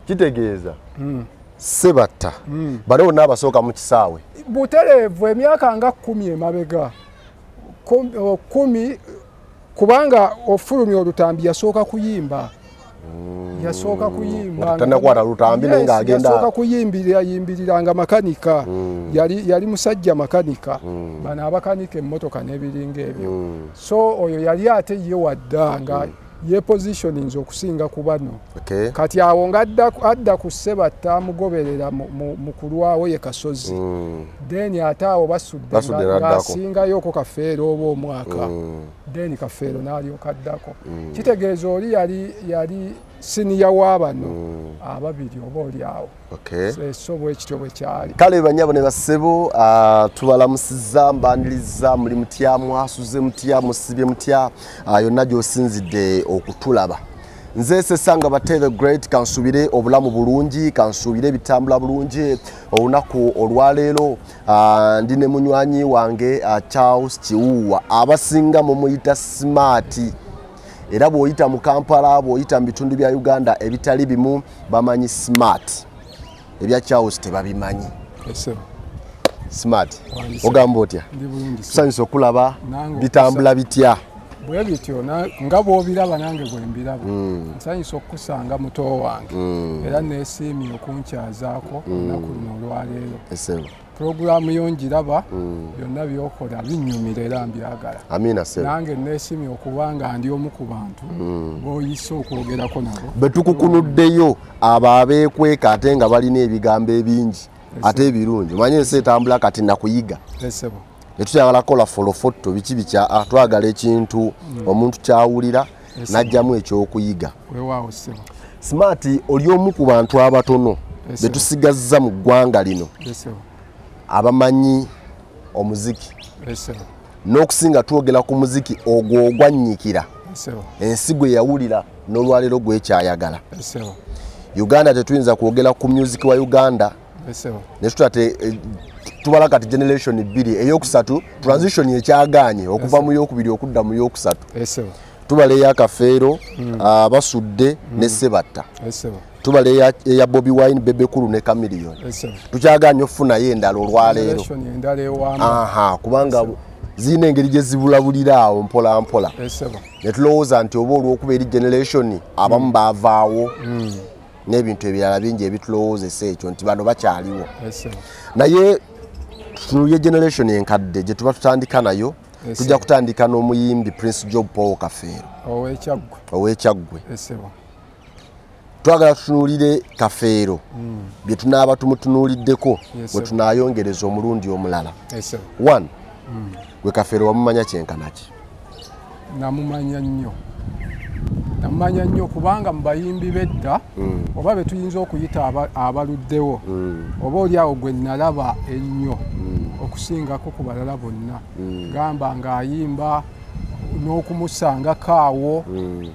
Kitegeeza Sebatta bano bonna abasooka mu kisaawe butereevu emyaka nga 10 emabega 10 kubanga ofulumya olutambi yasooka kuyimba. Yasooka kuyimba tanakwata lutambi naye ng'agenda yasooka kuyimbirira yimbiriranga makanika. Yali musajja makanika. Bano abakanika emmotoka n'ebiringa ebyo. So oyo yali ate ye wadda nga ye positioninze okusinga ku bano. Kati awo nga adda ku Sebatta amugoberera mu kulwawo ye Kasozi. Then ate awo Basudde ng'asingayoko Kafeero oba omwaka. Then Kafeero n'alyoka addako. Kitegeeza oli yali siniya wa bano ababiri oba oli awo. So bwe kityo bwe kyali. Kale bannyabo ne bassebo, tubalamusizza, mbaniriza, muli mutya, mwasuze mutya, musibye mutya, yonna gy'osinzidde okutulaba. Nze Sesanga Bate the Great, kansubire obulamu bulungi, kansubire ebitambula bulungi olunaku olwaleero. Ndi ne munywanyi wange Charles Kiwuwa, abasinga mumuyita Smart. Era bw'oyita mu Kampala, bw'oyita mu bitundu bya Uganda ebitali bimu bamanyi Smart. Ebya Charles tebabimanyi. Smart, ogamba otya? Tusanyuse okulaba bitambula bitya. Bwe bityo nga bw'obiraba nange bwe mbiraba. Nsanyuse okukusanga muto wange. Era neesiimye okunkyazaako olunaku luno olwaleero. Pulogulaamu yo ngiraba, byonna by'okola binnyumira era mbyagala. Amina ssebo. Nange neesiimye okuba nga ndi omu ku bantu b'oyise okwogerako nabo. Bwe tukukunuddeyo abo abeekweka ate nga balina ebigambo ebingi ate ebirungi. Omanyi ensi etambula kati nakuyiga. Tetukyagala kukola folofotto biki bikya, twagala ekintu omuntu kyawulira n'ajjamu ekyokuyiga. Smart, oli omu ku bantu abatono be tusigazza mu ggwanga lino abamanyi omuziki. N'okusinga twogera ku muziki ogwo ogwannyikira ensi gwe yawulira n'olwaleero gwekyayagala. Uganda tetuyinza kwogera ku music wa Uganda ne tutate tubala kati generation bbiri, eyokusatu transition ekyagaanye okuva mu yokubiri okudda mu yokusatu. Tubala eya Kafeero, Basudde ne Sebatta. Tubala eya Bobi Wine, Bebe Cool ne Chameleone. Tukyagaanye okufunayo endala olwaleero. Kubanga zirina engeri gye zibulabulira awo mpola mpola. Ne tulowooza nti oba olw'okuba eri generation abamu baavaawo n'ebintu ebirala bingi ebitulowoozesa ekyo nti bano bakyaliwo. Naye tutunuulire generation enkadde gye tuba tutandika nayo. Tujja kutandika n'omuyimbi Prince Job Paul Kafeero ow'Ekyaggwe. Twagala tutunuulire Kafeero bye tunaaba tumutunuuliddeko bwe tunaayongereza omulundi omulala. One, gwe Kafeero wamumanya kyenkana ki? Namumanya nnyo. Namumanya nnyo kubanga mu bayimbi b'edda oba be tuyinza okuyita abaluddewo oba oli awo gwe nalaba ennyo okusingako ku balala bonna. Gamba ng'ayimba n'okumusangako awo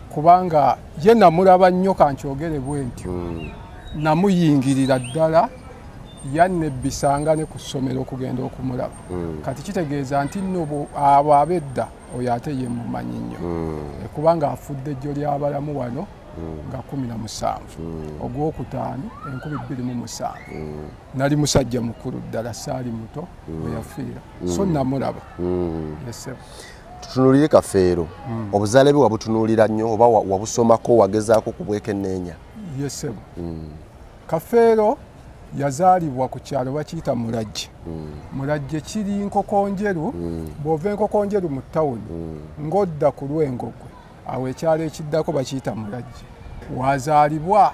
kubanga ye namulaba nnyo, kankyogere bwe ntyo. Namuyingirira ddala, yannebbisanga ne ku ssomero okugenda okumulaba. Kati kitegeeza nti nno abo ab'edda oyo ate ye mumanyi nnyo. Kubanga afudde ejjo ly'abalamu wano nga 17 ogwokutaano 2007. Nali musajja mukulu ddala, saali muto bwe yafiira. So namulaba. Tutunuulire Kafeero. Obuzaale bwe wabutunuulira nnyo oba wabusomako, wagezaako kubwekenneenya? Yesebo. Kafeero yazaalibwa ku kyalo bakiyita Mulajje. Mulajje kiri Nkokonjeru, bw'ova Nkokonjeru mu ttawuni ng'odda ku Lwengogwe, awo ekyalo ekiddako bakiyita Mulajje. Wazaalibwa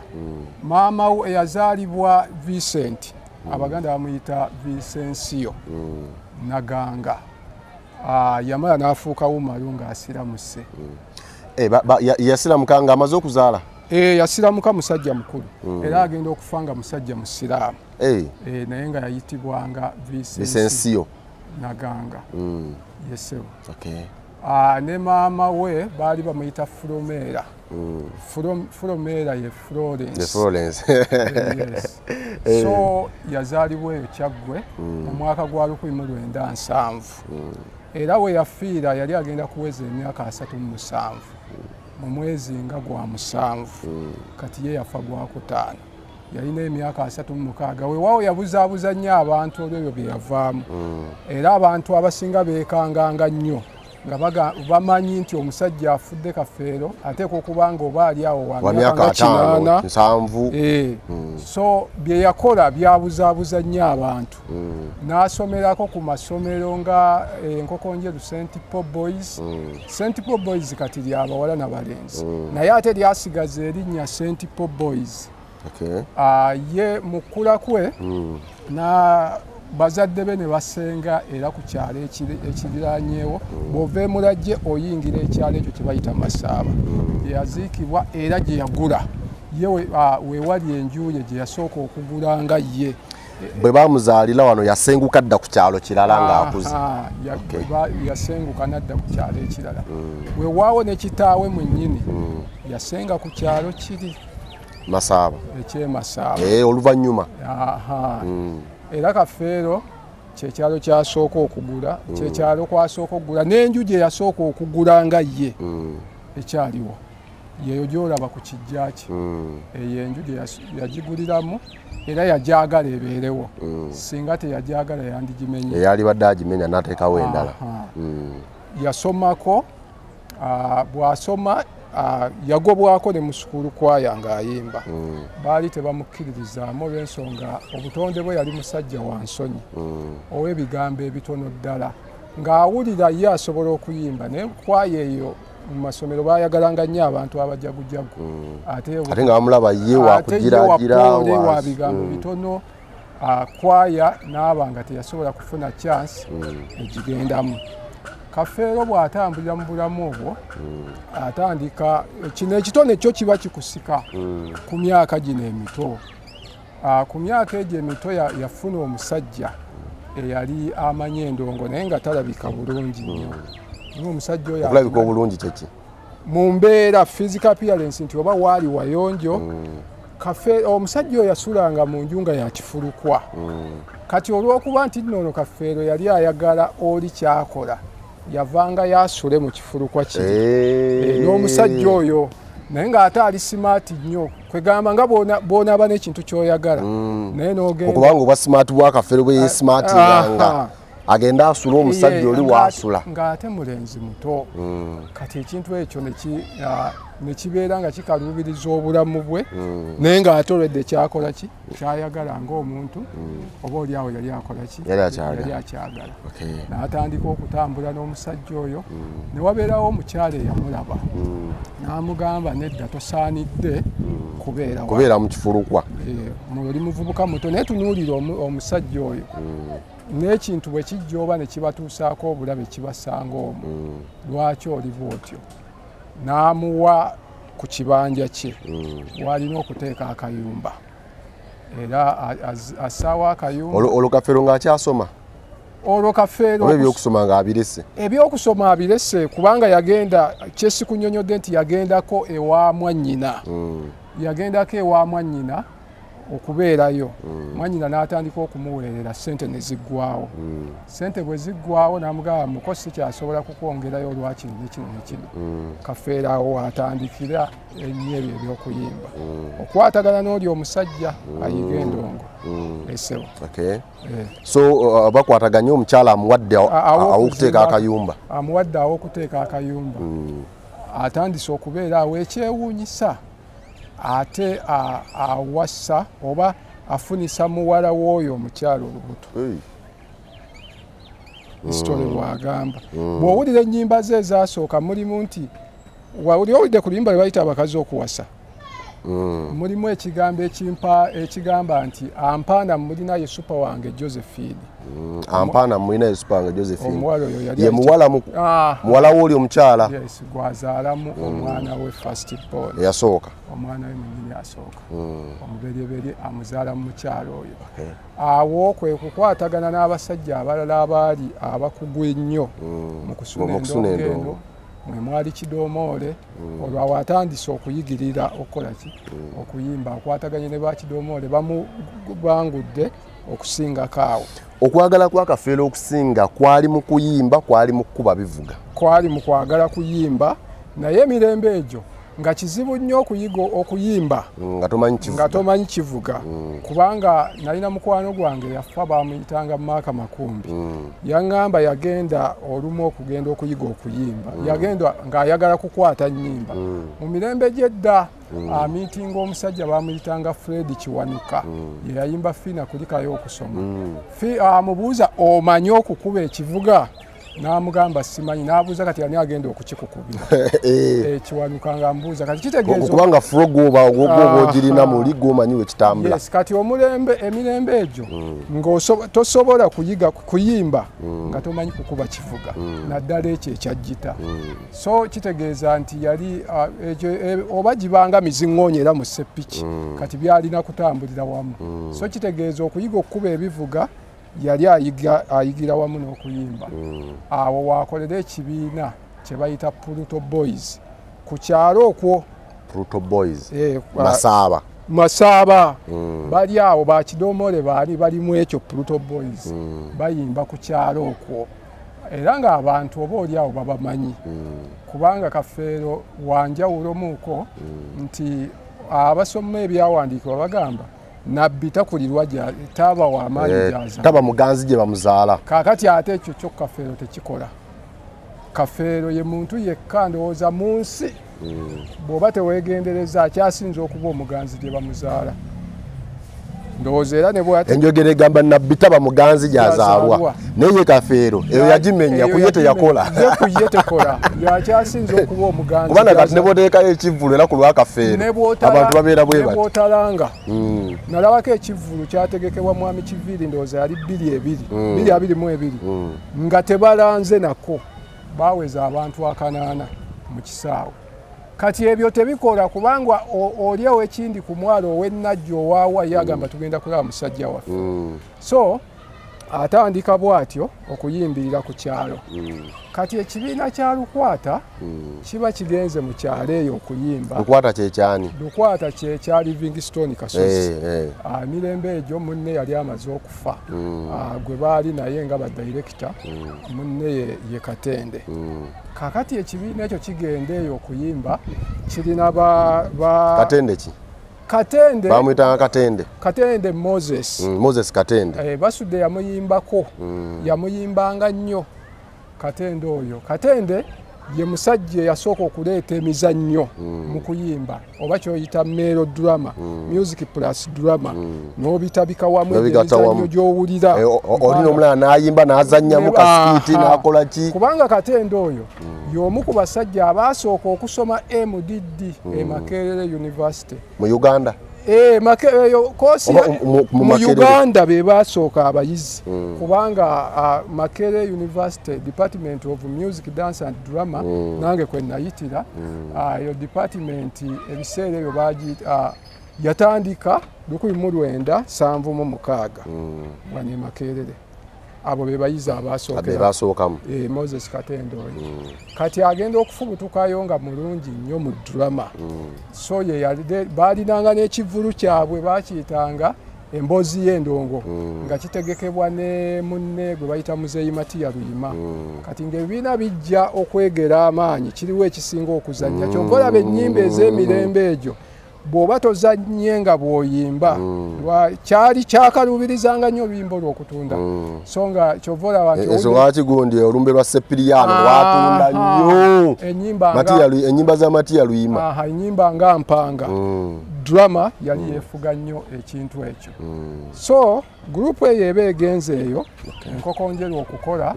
maama we yazaalibwa Vincent, Abaganda bamuyita Vincensio Naganga. Yamala n'afuuka Umaru ng'asiramuse. Yasiramuka ng'amaze okuzaala? Yasiramuka musajja mukulu. Era agenda okufa nga musajja musiraamu. Naye nga yayitibwanga Vincensio Naganga. Yesebo. Ne maama we baali bamuyita Fulomera. Fulomera ye Florence. Florence. Yes. So yazaalibwa eyo Kyaggwe mu mwaka gwa 1970. Era we yafiira yali agenda kuweza emyaka 37. Mu mwezi nga gwa 7. Kati ye yafa gwa 5. Yalina emyaka 36. Weewaawo yabuzaabuza nnyo abantu olw'ebyo bye yavaamu. Era abantu abasinga beekanganga nnyo nga bamanyi nti omusajja afudde Kafeero ateekwa okuba nga oba ali awo wa myaka 8 7. So bye yakola byabuzaabuza nnyo abantu. N'asomerako ku masomero nga Nkokonjeru St Paul Boys. St Paul Boys kati lyabawala n'abalenzi, naye ate lyasigaza erinnya St Paul Boys. Ye mukula kwe na bazadde be ne basenga era ku kyalo ekiriranyeewo. Bw'ova e Mulajje oyingira ekyalo ekyo kye bayita Masaaba, gye yaziikibwa era gye yagula. Ye weewali enju ye gye yasooka okugula nga ye. Bwe bamuzaalira wano yasenguka dda ku kyalo kirala ng'akuze. Yasenguka n'adda ku kyalo ekirala. Weewaawo ne kitaawe mwennyini yasenga ku kyalo kiri Masaaba, eky'e Masaaba. Oluvannyuma. Era Kafeero kyekyalo kyasooka okugula, kyekyalo kwasooka okugula n'enju gye yasooka okugula nga ye ekyaliwo yeyo gy'olaba ku kijja kye. Eyo enju gye yagiguliramu era yagyagala ebeerewo. Singa teyajagala yandigimenye. Eyalibadde agimenya n'ateekawo endala. Yasomako, bw'asoma yagobwako ne mu sukulu kwaya ng'ayimba. Baali tebamukkiririzaamu olw'ensonga obutonde bwe yali musajja wa nsonyi, ow'ebigambo ebitono ddala, ng'awulira ye asobola okuyimba, naye kwaya eyo mu masomero baayagalanga nnyo abantu abajagujagu. Ate nga bamulaba ye wakugiragira wa bigambo bitono. Kwaya n'aba nga teyasobola kufuna chance egigendamu. Kafeero bw'atambulira mu bulamu obwo atandika kino ekitone kyo kiba kikusika ku myaka gino emito. Ku myaka egyo emito yafuna omusajja eyali amanyi endongo naye nga talabika bulungi nnyo. Naye omusajja oyo okulabika obulungi kyeki? Mu mbeera physical appearance nti oba waali wayonjo. Omusajja oyo yasulanga mu nju nga yakifulukwa. Kati olw'okuba nti nno ono Kafeero yali ayagala oli kyakola, yavanga yasule mu kifulukwa kiri n'omusajja oyo, naye ng'ate ali smart nnyo, kwegamba nga bw'onaaba n'ekintu ky'oyagala naye n'ogenda. Okubanga obwa smart bwa Kafeero bwe yeesmartinganga agenda asula omusajja oli waasula ng'ate mulenzi muto. Kati ekintu ekyo ne kibeera nga kikaluubiriza obulamu bwe, naye ng'ate olwedde kyakola ki kyayagala ng'omuntu oba oli awo yali akola ki yali akyagala. N'atandika okutambula n'omusajja oyo, ne wabeerawo omukyala eyamulaba n'amugamba nedda tosaanidde kubeera mu kifulukwa, oli muvubuka muto, naye tunuulira omusajja oyo n'ekintu bwe kijja oba ne kibatuusaako obulabe kibasanga omwo, lwaki oli bw'otyo? N'amuwa ku kibanja kye walina okuteeka akayumba, era assaawo akayumba. Olwo Kafeero ng'akyasoma? Olwo Kafeero ebyokusoma ng'abirese? Ebyokusoma abirese kubanga yagenda, kyesikunnyonnyodde nti yagendako ewa mwannyina. Yagendako ewa mwannyina okubeerayo. Mwannyina n'atandika okumuweerera ssente ne ziggwawo. Ssente bwe ziggwawo n'amugamba muko sikyasobola kukwongerayo olwa kino ne kino ne kino. Kafeero awo atandikira ennyo ebyo eby'okuyimba. Okwatagana n'oli omusajja ayiga endongo. Esebo. So bakwataganye, omukyala amuwadde aw'okuteeka akayumba. Amuwadde aw'okuteeka akayumba. Atandise okubeera awo ekyewuunyisa ate awasa oba afunisa muwala w'oyo omukyala olubuto. Hisitole bw'agamba. Bw'owulira ennyimba ze ezasooka mulimu nti wali owulidde ku luyimba lwe bayita abakazi okuwasa. Mulimu ekigambo ekigamba nti ampaana mulina ye supa wange Josephine. Ampaana mulina ye supa wange Josephine. Omuwala oyo yali ye muwala w'oli omukyala. Yes, gwazaalamu omwana we first born. Eyasooka. Omwana we mwennyini asooka. Omuberyeberye amuzaala mu mukyala oyo. Awo kwe kukwatagana n'abasajja abalala abaali abakugu ennyo mu kusuna endongo eno. Mwe mwali Kidomoole, olwo awo atandise okuyigirira okukola ki? Okuyimba. Akwataganye ne ba Kidomoole bamubangudde okusingako awo. Okwagala kwa Kafeero okusinga kwali mu kuyimba, kwali mu kukuba bivuga? Kwali mu kwagala kuyimba, naye emirembe egyo Nga kizibu nnyo okuyiga okuyimba nga tomanyi kivuga. Kubanga nalina mukwano gwange yafa bamuyitanga Maaka Makumbi. Yaŋŋamba yagenda olumu okugenda okuyiga okuyimba. Yagenda ng'ayagala kukwata nnyimba. Mu mirembe gy'edda amiitinga omusajja bamuyitanga Fred Kiwanuka. Ye yayimba Fina kulikayo okusoma. Amubuuza omanyi okukuba ekivuga? N'amugamba simanyi, n'abuuza kati ani agenda okukikukubira. Kiwanuka ng'amubuuza kati kitegeeza kubanga flow gwoba ogirina muli gw'omanyi we kitambula. Yes, kati omulembe emirembe egyo ng'osobola tosobola kuyiga kuyimba nga tomanyi kukuba kivuga naddala ekyo ekya gita. So kitegeeza nti yali ekyo oba gibanga miziŋŋoonyo era mu ssepiki kati byalina kutambulira wamu. So kitegeeza okuyiga okukuba ebivuga yali ayigira wamu n'okuyimba. Awo wakolera ekibiina kye bayita Pluto Boys ku kyalo okwo. Pluto Boys Masaaba. Masaaba bali awo bakidomole baali balimu ekyo Pluto Boys bayimba ku kyalo okwo era ng'abantu oba oli awo babamanyi kubanga Kafeero wanjawulo muuko nti abasoma ebyawandiikibwa bagamba Nabbi takulirwa taba wa amaanyi gyaza taba muganzi gye bamuzaala. Kaakati ate ekyo kyo Kafeero tekikola. Kafeero ye muntu yekka ndowooza mu nsi bw'oba teweegendereza akyasinza okuba omuganzi gye bamuzaala. Ndowooza era ne bw'ate enjogera egamba Nabbi taba muganzi gy'azaalwa naye ye Kafeero eyo yagimenya ku ye teyakola. Ye ku ye tekola yakyasinza okuba omuganzi kubanga kati ne bw'oteekayo ekivvulu era ku lwa Kafeero abantu babeera bwe bati. Ne bw'otalanga nalabako ekivvulu kyategekebwa Mwami Kiviiri ndowooza yali 2022 2022 nga tebalanze nako baweza abantu 8 mu kisaawe. Kati ebyo tebikola kubanga oli ow'ekindi ku mwalo ow'ennajjo owaawa ye agamba tugenda kulaba musajja waffe. So atandika bw'atyo okuyimbirira ku kyalo. Kati ekibiina kya Lukwata kiba kigenze mu kyalo eyo okuyimba. Lukwata kyekyani? Lukwata kyekya Livingstone Kasozi. Emirembe egyo munne yali amaze okufa. Gwe baali naye nga badirekita munne ye Katende. Kakati ekibiina ekyo kigenda eyo okuyimba kirina Katende ki? Katende bamuyitanga Katende. Katende Moses. Moses Katende. Basudde yamuyimbako. Yamuyimbanga nnyo Katende oyo. Katende ye musajja eyasooka okuleeta emizannyo mu kuyimba oba kyoyita melodrama, music plus drama, n'obitabika wamu emizannyo gy'owulira. Olina omulala n'ayimba n'azannyamu kasikiti n'akola ki? Kubanga Katende oyo y'omu ku basajja abaasooka okusoma MDD e Makerere University. Mu Uganda? Mu Uganda be basooka abayizi kubanga Makerere University Department of Music, Dance and Drama nange kwe nayitira eyo department ebiseera ebyo yatandika 1976 wano e Makerere. Abo be bayizi abaasookamu Moses Katende oyo. Kati agenda okufubutukayo nga mulungi nnyo mu drama. So ye baalinanga n'ekivvulu kyabwe bakiyitanga emboozi y'endongo nga kitegekebwa ne munne gwe bayita Muzeeyi Matiya Luyima. Kati ng'ebibiina bijja okwegera amaanyi kiriwo ekisinga okuzannya. Kyova olaba ennyimba ez'emirembe egyo bw'oba tozannye nga bw'oyimba kyali kyakaluubirizanga nnyo oluyimba olw'okutunda. So nga kyova olaba nti ensonga lwaki gundi olumbe lwa Sepiriano lwatunda nnyo ennyimba za Matiya Luyima. Ennyimba nga Mpanga drama yali yeefuga nnyo ekintu ekyo. So gurupu eyo eba egenze eyo Enkokonjeru okukola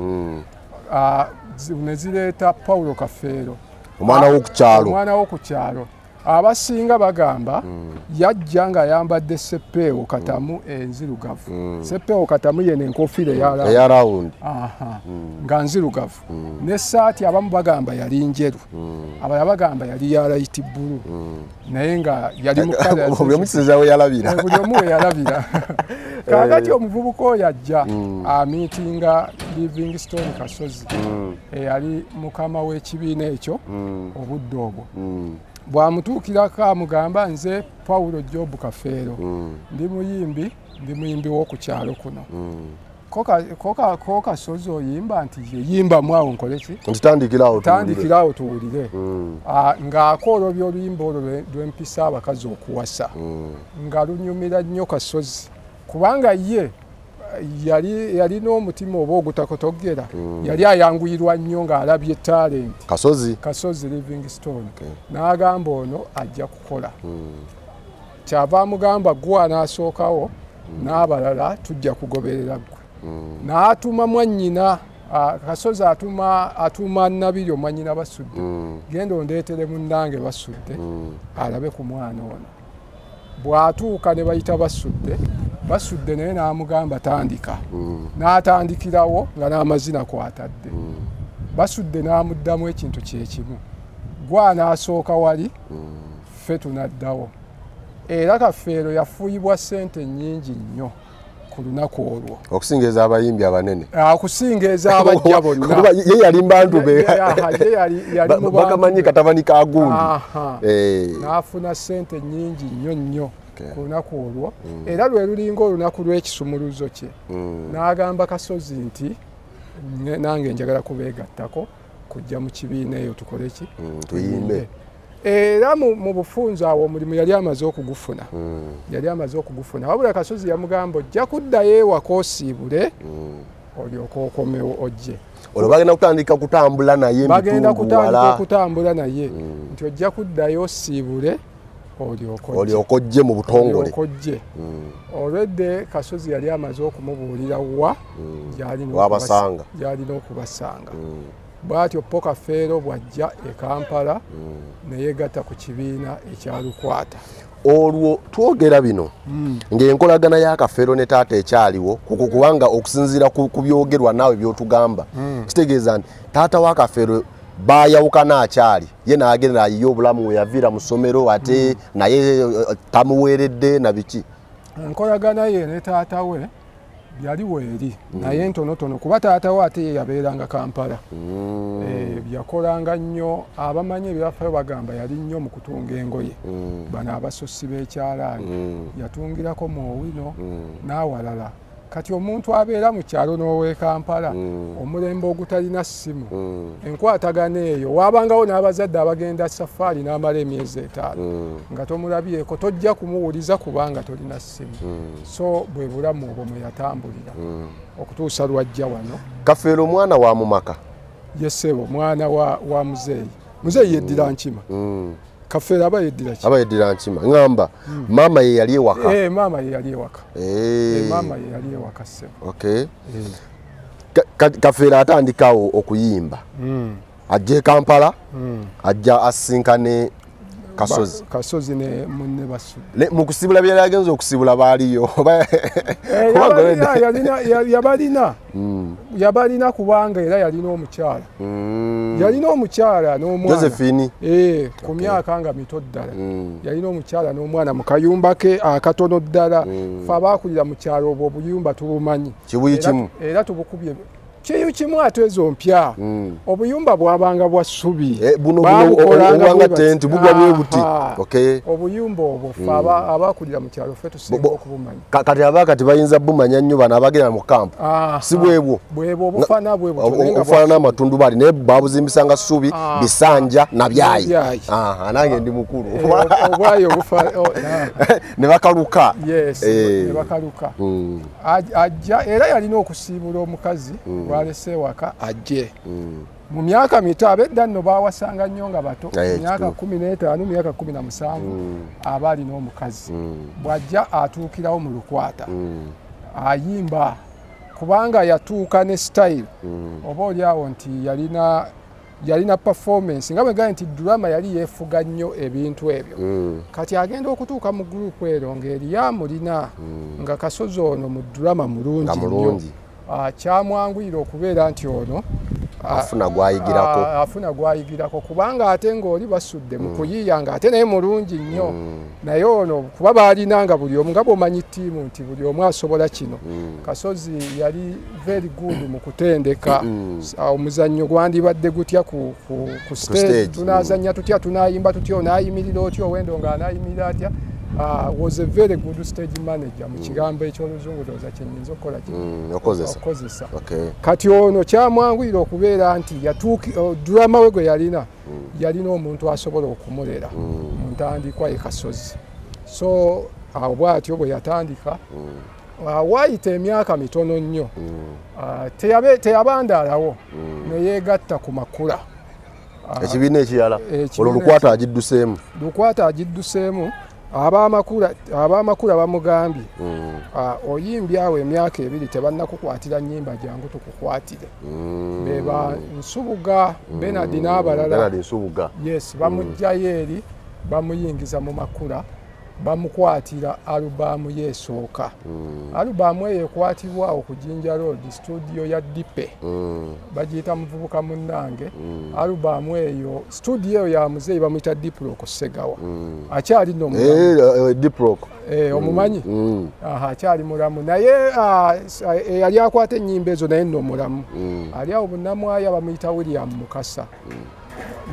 ne zireeta Paulo Kafeero omwana w'oku kyalo. Omwana w'oku kyalo. Abasinga bagamba yajja ng'ayambadde seppeewo katamu enzirugavu. Seppeewo katamu yeno enkofiira eya rawundi nga nzirugavu. N'essaati abamu bagamba yali njeru, abalala bagamba yali ya light blue, naye nga yali mu kala buli omu kisinziira we yalabira. Buli omu we yalabira. Kaakati omuvubuka oyo ajja amiitinga Livingstone Kasozi eyali mukama w'ekibiina ekyo obudde obwo. Bw'amutuukirako amugamba nze Paulo Job Kafeero ndi muyimbi w'oku kyalo kuno. Ko Kasozi oyimba nti yimba mwawo nkole ki? Ntandikirawo tuwulire. Ng'akoolobya oluyimba olwo lw'empisa abakazi okuwasa. Nga lunyumira nnyo Kasozi kubanga ye yalina omutima oba ogutakotogera. Yali ayanguyirwa nnyo ng'alabye talent. Kasozi Livingstone. N'agamba ono ajja kukola. Kyava amugamba gwe anaasookawo n'abalala tujja kugoberera ggwe. N'atuma mwannyina Kasozi atuma Nabiryo mwannyina Basudde. Genda ondeetere munnange Basudde alabe ku mwana ono. Bw'atuuka ne bayita Basudde, Basudde naye n'amugamba tandika. N'atandikirawo nga n'amazina kw'atadde. Basudde n'amuddamu ekintu kye kimu. Gwe anaasooka wali ffe tunaddawo. Era Kafeero yafuuyibwa ssente nnyingi nnyo ku lunaku olwo. Okusinga ez'abayimbi abanene. Okusinga ez'abajja bonna. Kuba ye yali mu bantu be. Bakamanyi katabani ka gundi. N'afuna ssente nnyingi nnyo nnyo ku lunaku olwo. Era lwe lulinga olunaku lw'ekisumuluzo kye. N'agamba Kasozi nti nange njagala kubeegattako kujja mu kibiina eyo tukole ki? Tuyimbe. Era mu bufunze awo omulimu yali amaze okugufuna. Yali amaze okugufuna. Wabula Kasozi yamugamba ojja kuddayo ewaka osiibule olyoke okomewo ojje. Olwo bagenda kutandika kutambula naye. Bagenda kutandika okutambula naye nti ojja kuddayo osiibule olyoke ojje mu butongole. Olyoke ojje. Olwedde Kasozi yali amaze okumubuulira wa gy'alina okubasanga. Bw'atyo po Kafeero bw'ajja e Kampala ne yeegatta ku kibiina ekya Lukwata. Olwo twogera bino ng'enkolagana ya Kafeero ne taata ekyaliwo kubanga okusinziira ku byogerwa naawe by'otugamba kitegeeza nti taata wa Kafeero baayawukana akyali ye n'agenda ayiye obulamu we yaviira mu ssomero ate naye tamuweeredde na biki. Enkolagana ye ne taata we yali weeri naye ntonotono kuba taata we ate ye yabeeranga Kampala. Yakolanga nnyo, abamanyi ebyafaayo bagamba yali nnyo mu kutunga engoye. Bano abasosi b'ekyalaani yatungirako mu Owino n'awalala. Kati omuntu abeera mu kyalo n'ow'e Kampala omulembe ogutalina ssimu enkwatagana eyo waabangawo n'abazadde abagenda safaari n'amala emyezi 5 nga tomulabyeko tojja kumuwuliza kubanga tolina ssimu. So bwe bulamu obwo mwe yatambulira okutuusa lwajja wano. Kafeero omwana wa mu maka? Ye ssebo, mwana wa muzeeyi. Muzeeyi yeddira Nkima. Kafeero aba yeddira ki? Aba yeddira Nkima. Ngamba maama ye yali ewaka. Maama ye yali ewaka. Maama ye yali ewaka ssebo. Okay. Kafeero atandikawo okuyimba. Ajja e Kampala, ajja asinkane Kasozi. Kasozi ne munne Basudde. Mu kusibula bye yali agenze okusibula baaliyo. Yabalina. Yabalina kubanga era yalina omukyala. Yalina omukyala n'omwana. Josephine. Ku myaka nga mito ddala. Yalina omukyala n'omwana mu kayumba ke akatono ddala. Ffe abaakulira mu kyalo obwo obuyumba tubumanyi. Kibuyi kimu. Era tubukubye. Kiyu kimu ate ezo mpya. Obuyumba bwabanga bwa ssubi. Buno obwanga tenti bugwa bwe buti. Okay. Obuyumba obwo ffe abakulira mu kyalo ffe tusinga okubumanyi. Kati abakati bayinza bumanya nnyo bano abagenda mu kampu. Si bwebwo. Bwebwo obufaanana bwebwo. Obufaanana amatundubaali naye babuzimbisanga ssubi, bisanja na byayi. Nange ndi mukulu. Obwayi obufaanana. Ne bakaluka. Yes, ne bakaluka. Ajja era yalina okusiibula omukazi. Balese waka ajje. Mu myaka mito ab'edda nno baawasanga nnyo nga bato, myaka 15, myaka 17 aba alina omukazi. Bw'ajja atuukirawo mu Lukwata. Ayimba kubanga yatuuka ne style. Oba oli awo nti yalina performance nga bwe gambye nti drama yali yeefuga nnyo ebintu ebyo. Kati agenda okutuuka mu gurupu ero ng'eri amulina nga Kasozi ono mu drama mulungi nnyo. Kyamwanguyira okubeera nti ono afuna gwayigirako. Afuna gwayigirako kubanga ate ng'oli Basudde mu kuyiiya ng'ate naye mulungi nnyo. Naye ono kuba baalina nga buli omu nga bw'omanyi ttiimu nti buli omu asobola kino. Kasozi yali very good mu kutendeka. Omuzannyo gwandibadde gutya ku stage, tunaazannya tutya, tunaayimba tutya, onaayimirira otya, owendo ng'anaayimirira atya. Was a very good stage manager mu kigambo eky'oluzungu ndowooza kye nnyinza okukola ki okozesa. Kati ono kyamwanguyira okubeera nti drama we gwe yalina yalina omuntu asobola okumulera mu ntandikwa ye Kasozi. So awo bw'atyo bwe yatandika. Waayita emyaka mitono nnyo, teyabandaalawo ne yeegatta ku Makula, ekibiina ekirala. Olwo Lukwata agidduseemu. Lukwata agidduseemu. Ab'amakula bamugambye, oyimbye awo emyaka 2 tebannakukwatira nnyimba, jangu tukukwatire. Beba Nsubuga Bernard n'abalala. Bernard Nsubuga. Yes, bamuggyayo eri bamuyingiza mu Makula, bamukwatira alubamu yesooka. Alubamu eyo ekwatibwa awo ku Jinja Road, studio ya Dipe, bagiyita Muvubuka Munnange. Alubamu eyo, studio eyo ya muzeeyi bamuyita Diprok Segawa, akyali nno mulamu. Diprok. Omumanyi? Akyali mulamu, naye yali akwata ennyimba ezo, naye nno mulamu. Ali awo Bunnamwaya, bamuyita William Mukasa.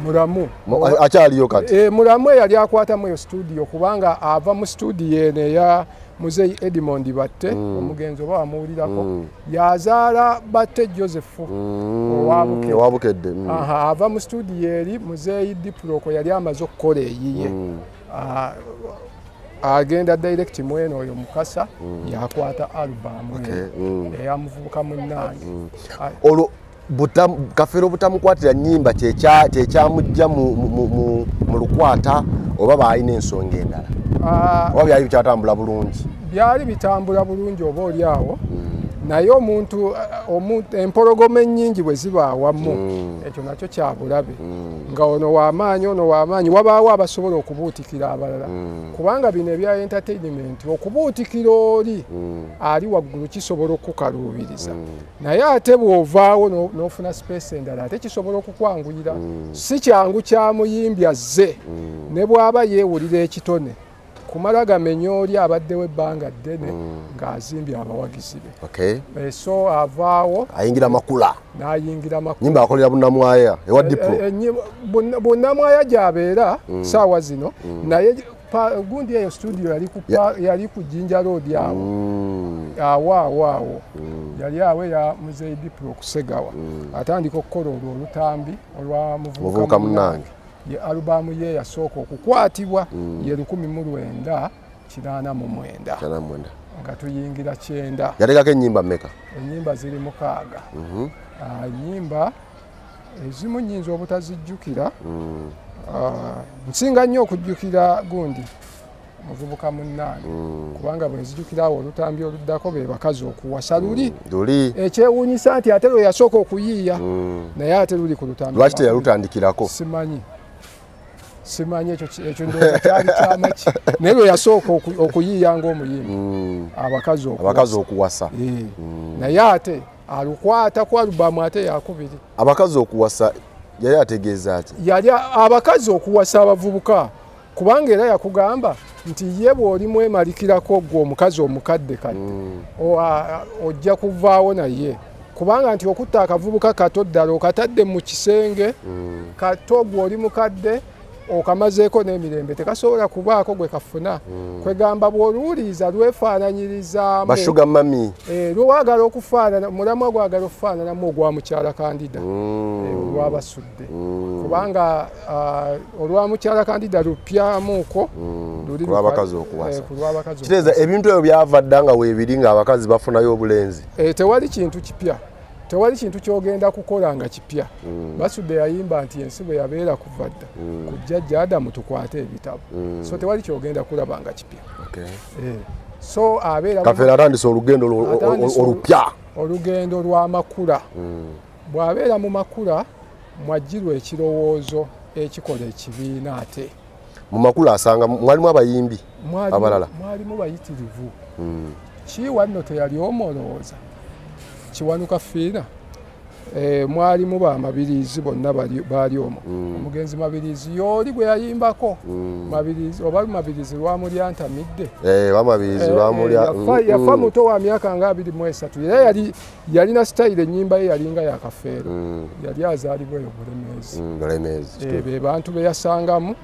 Mulamu akyaliyo kati. Mulamu eyali akwatamu eyo studio, kubanga ava mu studio eno eya muzeeyi Edmond Batte, omugenzi oba wamuwulirako, yazaala Batte Joseph owa Bukedde. Ava mu studio eri muzeeyi Diproko yali amaze okukola eyiye, agenda direct mwene oyo Mukasa, yakwata alubamu eya Muvubuka Munnange. Olwo Kafeero butamukwatira nnyimba kyekyamujja mu Lukwata, oba baalina ensonga endala, oba byali bikyatambula bulungi? Byali bitambula bulungi oba oli awo, naye omuntu empologoma ennyingi bwe ziba awamu, ekyo nakyo kyabulabe. Nga ono w'amaanyi, ono w'amaanyi, wabaawo abasobola okubuutikira abalala, kubanga bino ebya entertainment, okubuutikira oli ali waggulu kisobola okukaluubiriza, naye ate bw'ovaawo n'ofuna space endala, ate kisobola okukwanguyira. Si kyangu kya muyimbi azze, ne bw'aba yeewulira ekitone, kumala gamenya oli abaddewo ebbanga ddene ng'azimbye abawagizi be. So avaawo. Ayingira Makula. N'ayingira Makula. Nyimba akolera Bunnamwaya ewa Diplo. Bunnamwaya gy'abeera saawa zino, naye gundi eyo studio yali ku Jinja Road awo, awo awo awo yali awo ya muzeeyi Diplo Okusegawa. Atandika okukola olwo olutambi olwa Muvubuka Munnange. Ye alubamu ye yasooka okukwatibwa ye 1989, nga tuyingira 90. Yatekako ennyimba mmeka? Ennyimba ziri 6. Ennyimba ezimu nnyinza obutazijjukira. Nsinga nnyo okujjukira gundi Muvubuka Munnange, kubanga bwe nzijukira awo olutambi oluddako be bakazi okuwasa luli. Luli. Ekyewuunyisa nti ate lwe yasooka okuyiiya, naye ate luli ku lutambi. Lwaki teyalutandikirako? Simanyi, simanyi. Ekyo ndowooza kyali kyamaki, naye lwe yasooka okuyiiya ng'omuyimbi, abakazi abakazi okuwasa. Naye ate alukwata ku alubamu ate yakubiri. Abakazi okuwasa yali ategeeza ki? Yali abakazi okuwasa abavubuka, kubanga era yakugamba nti ye bw'oli mwemalikirako gwe omukazi omukadde kadde, ojja kuvaawo, naye kubanga nti okutta akavubuka kato ddala okatadde mu kisenge kato, gwe oli mukadde okamazeeko n'emirembe, tekasobola kubaako gwe kafuna. Kwegamba bw'oluwuliriza lwefaananyirizaamu ba sugar mummy. Lwagala okufaanana mulamwa gwagala okufaananamu ogwa Mukyala Kandida, olwabasudde, kubanga olwa Mukyala Kandida lupyamuuko luli kulwabakazi okuwasa. Kulwabakazi. Kitegeeza ebintu ebyo byava dda nga weebiri, nga abakazi bafunayo obulenzi. Tewali kintu kipya, tewali kintu kyogenda kukola nga kipya. Basudde yayimba nti ensi bwe yabeera kuva dda ku jjajja Adamu, tukwate ebitabo. So tewali kyogenda kulaba nga kipya. So abeera Kafeero atandise olugendo olupya. Olugendo lw'amakula. Bw'abeera mu Makula mwajjirwa ekirowoozo ekikola ekibiina ate. Mu Makula asanga mwalimu abayimbi abalala. Mwalimu bayitirivu. Kiwa nno teyali omulowooza Kiwanuka Fiina. Mwalimu bamabirizi bonna baali omwo. Omugenzi Mabirizi yooli gwe yayimbako. Mabirizi oba Mabirizi lwamulya ntamidde. Bamabirizi lwamulya. Yafa muto wa myaka nga 23, era yali yalina sitayiro, ennyimba ye yalinga ya Kafeero. Yali azaalibwa eyo Bulemeezi. Bulemeezi. Be bantu be yasangamu.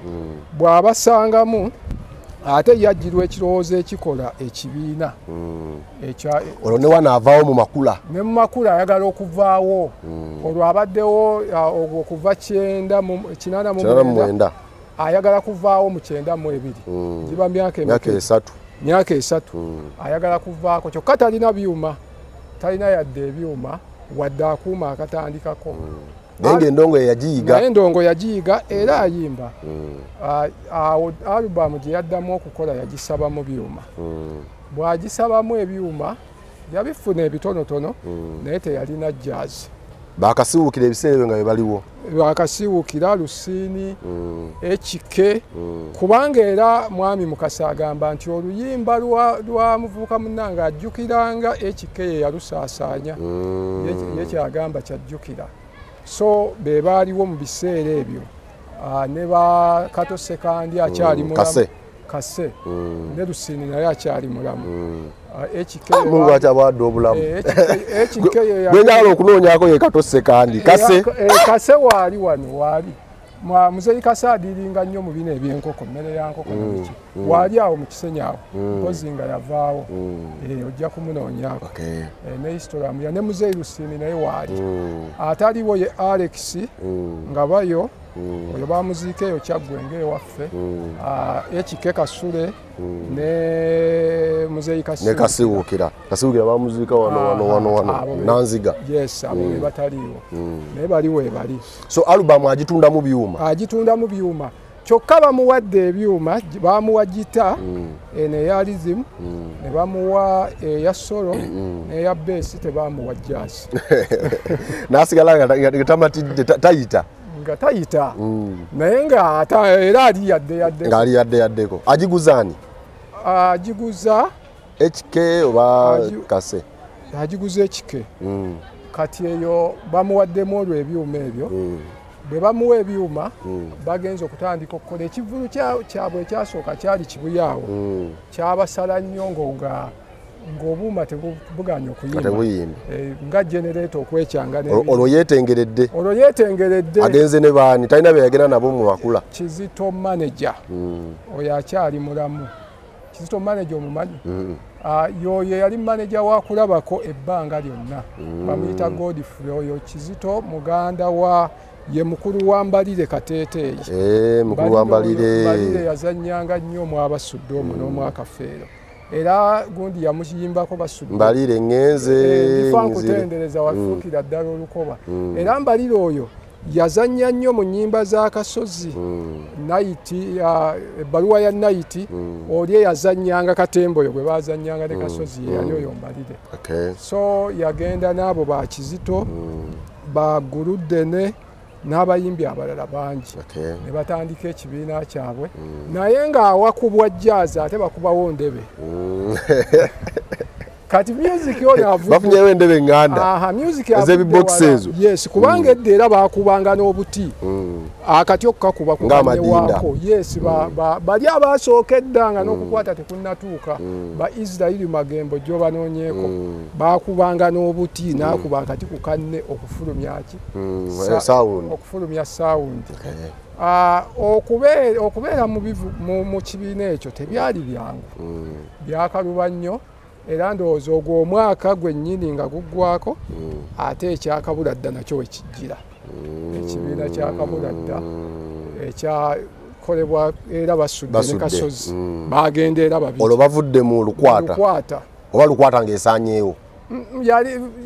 Bw'abasangamu Ate yajjirwa ekirowoozo ekikola ekibiina. Olwo ne wano avaawo mu makula. Ne mu makula ayagala okuvaawo. Olwo abaddewo okuva 89 ayagala kuvaawo mu 92. Giba myaka esatu. Myaka esatu. Ayagala kuvaako kyokka talina byuma. Talina yadde ebyuma wadde akuuma akatandikako. Naye endongo yagiyiga. Naye endongo yagiyiga era ayimba. Awo alubamu gye yaddamu okukola yagisabamu byuma. Bw'agisabamu ebyuma yabifuna ebitonotono naye teyalina jazz. Bakasiwuukira ebiseera ebyo nga bye baliwo. Bakasiwuukira Lusini, Ekike, kubanga era Mwami Mukasa agamba nti oluyimba lwa muvubuka munnange ajjukiranga Ekike ye yalusaasaanya. Ye kyagamba kyajjukira. So be baaliwo mu biseera ebyo ne ba Kato Ssekandi akyali mulamu. Kase. Ne Lusini naye akyali mulamu. Ekike Mungu akyabadde obulamu. Ekike ye gwe njagala okunoonyaako ye Kato Ssekandi. Kase. Kase waali wano waali. Muzeeyi Kase adiringa nnyo mu bino ebyenkoko, mmere ya nkoko na biki. Waali awo mu Kisenyi awo. Mpozi nga yavaawo. Ojja kumunoonyaako. Ne history ya ne Muzeeyi Lusini naye waali. Ataliwo ye Alex nga bayo. Oyo bamuziika eyo Kyaggwe ng'ewaffe. Ekike Kasule ne Muzeeyi Kasiwuukira. Ne Kasiwuukira. Kasiwuukira bamuziika wano Nanziga. Yes, abo be bataliiwo. Naye bali we bali. So alubamu agitunda mu byuma. Agitunda mu byuma. Kyokka bamuwadde ebyuma, bamuwa gita eno eya rhythm, ne bamuwa eya solo, n'eya bass tebamuwa jazz. N'asigala nga tamatidde tayita. Nga tayita. Naye nga era ali yadde. Nga ali yadde yaddeko. Agiguza ani? Agiguza HK oba Kase? Agiguza HK. Kati eyo bamuwaddemu olwo ebyuma ebyo. Bwe bamuwa ebyuma bagenza okutandika okukola ekivvulu kyabwe ekyasooka kyali Kibuye awo. Kyabasala nnyo ng'obuuma tebuganya okuyimba. Nga generator okwekyanga olwo yeetengeredde. Olwo yeetengeredde. Agenze ne baani talina be yagenda nabo mu makula. Kizito manager oyo akyali mulamu. Kizito manager omumanyi? Yoyo yali manager wa Kulabako ebbanga lyonna. Bamuyita Godfrey. Oyo Kizito muganda wa ye mukulu wa Mbalire Kateeteeyi. Mukulu wa Mbalire. Mbalire yazannyanga nnyo mu Abasudde omwo n'omwakafeero. Era gundi yamuyimbako Basudde. Mbalire ngenze. Ndifa nkutendereza wafuukira ddala olukoba. Era Mbalire oyo yazannya nnyo mu nnyimba za Kasozi. Naiti, ebbaluwa ya Naiti, oli eyazannyanga Katembo oyo gwe baazannyanga ne Kasozi ye yali oyo Mbalire. So yagenda n'abo ba Kizito, ba Guluddene n'abayimbi abalala bangi. Ne batandika ekibiina kyabwe. Naye ng'awakubwa jazz ate bakubawo ndebe. Kati music ono avudde. Bafunyewo endebe enganda. Music avudde ezo. Yes, kubanga edda era baakubanga n'obuti. Akati okukakuba ku wako. Yes, bali abasooka edda nga n'okukwata tekunnatuuka. Ba Israeli Magembo gyo banoonyeeko. Baakubanga n'obuti n'akuba akati ku kanne okufulumya ki? Sound. Okufulumya sound. Okubeera mu kibiina ekyo tebyali byangu. Byakaluba nnyo. Era ndowooza ogwo omwaka gwennyini nga guggwako ate ekyakabuladda nakyo we kijjira. Ekibiina kyakabuladda ekyakolebwa era Basudde ne Kasozi bagenda era babiri. Olwo bavudde mu Lukwata. Oba Lukwata ng'esaanyeewo.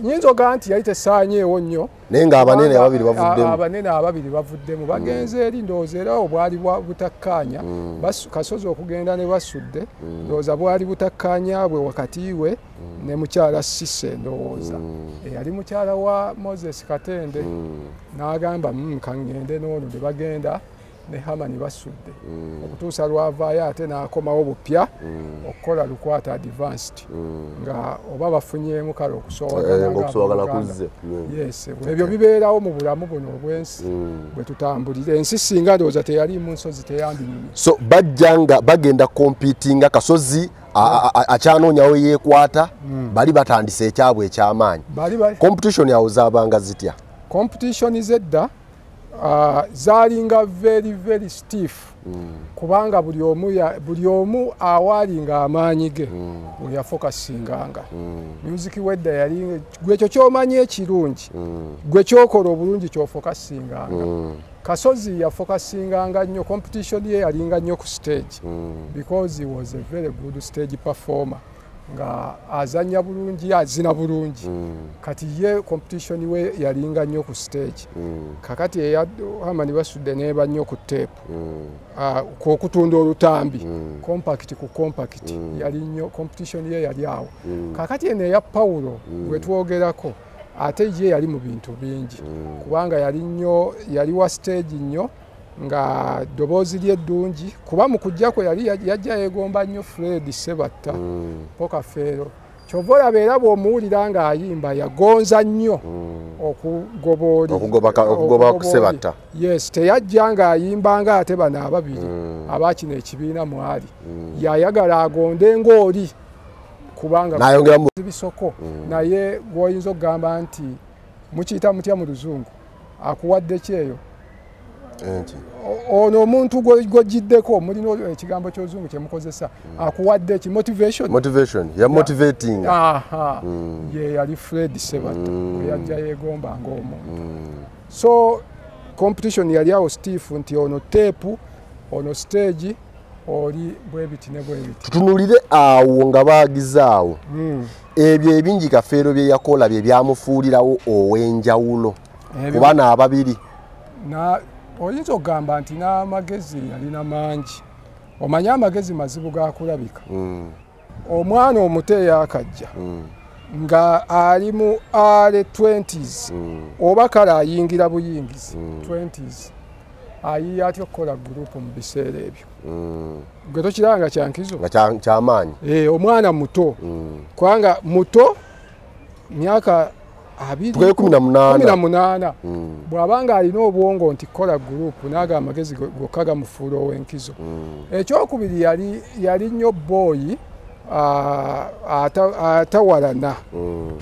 Nyinza ogamba nti yali tesaanyeewo nnyo. Naye ng'abanene ababiri bavuddemu. Abanene ababiri bavuddemu. Bagenze eri ndowooza era obwali butakkaanya. Kasozi okugenda ne Basudde ndowooza bwali butakkaanya bwe wakati we ne mukyala Sise ndowooza. Eyali mukyala wa Moses Katende n'agamba kaŋŋende n'ono ne bagenda ne Hamani Basudde. Okutuusa lwavaayo ate n'akomawo bupya okukola Lukwata advanced nga oba bafunyeemu kale okusoowagana kuzze. Yes, ebyo bibeerawo mu bulamu buno obw'ensi bwe tutambulira. Ensi singa ndowooza teyaliimu nsozi teyandinyumye. So bajja nga bagenda competinga Kasozi akyanoonyawo yeekwata bali batandise ekyabwe eky'amaanyi. Competition yawo zaabanga zitya? Competition zedda zalinga very very stiff. Kubanga buli omu awaalinga amaanyi ge weyafokasinganga. Music wedda yali gwe ekyo ky'omanyi ekirungi, gwe kyokola obulungi ky'ofokasinganga. Kasozi yafokasinganga nnyo, competition ye yalinga nnyo ku stage because he was a very good stage performer, nga azannya bulungi, azina bulungi. Kati ye competition we yalinga nnyo ku stage. Kakati eya Herman Basudde neeba nnyo ku tape, okutunda olutambi, compact ku compact, yali nnyo competition ye yali awo. Kakati eno eya Paulo gwe twogerako, ate ye yali mu bintu bingi, kubanga yali nnyo, yali wa stage nnyo, nga ddoboozi lye ddungi, kuba mu kujja kwe yali yajja yeegomba nnyo Fred Sebatta Pokafeero. Kyova olaba era bw'omuwulira ng'ayimba yagonza nnyo okugoba oli. Okugoba Sebatta. Yes, teyajja ng'ayimba ng'ate bano ababiri abakino ekibiina mwali. Yayagala agonde ng'oli, kubanga bisoko. Naye gw'oyinza okugamba nti mukiyita mutya mu Luzungu, akuwadde ki eyo? Ono omuntu gw'ogiddeko, mulina ekigambo ky'Oluzungu kye mukozesa, akuwadde ki? Motivation. Motivation, ya motivating. Aha, ye yali Fred Sebatta, gwe yajja yeegomba ng'omuntu. So competition yali awo stiff, nti ono tape, ono stage, oli bwebiti ne bwebiti. Tutunulire awo nga baagizaawo. Ebyo ebingi Kafeero bye yakola bye byamufuulirawo ow'enjawulo ku bano ababiri. Oyinza okugamba nti n'amagezi yalina mangi. Omanye amagezi mazibu gakulabika. Omwana omuto eyakajja nga ali mu early 20s, oba kale ayingira buyingizi 20s, ayiye atya okukola gurupu mu biseera ebyo? Gwe tokiraba nga kyankizo? Nga kyamaanyi. Omwana muto, kubanga muto myaka 18, bw'abanga alina obwongo nti kola gurupu, n'aga amagezi gokka gamufuula ow'enkizo. Ekyokubiri yali nnyo booyi atawalana,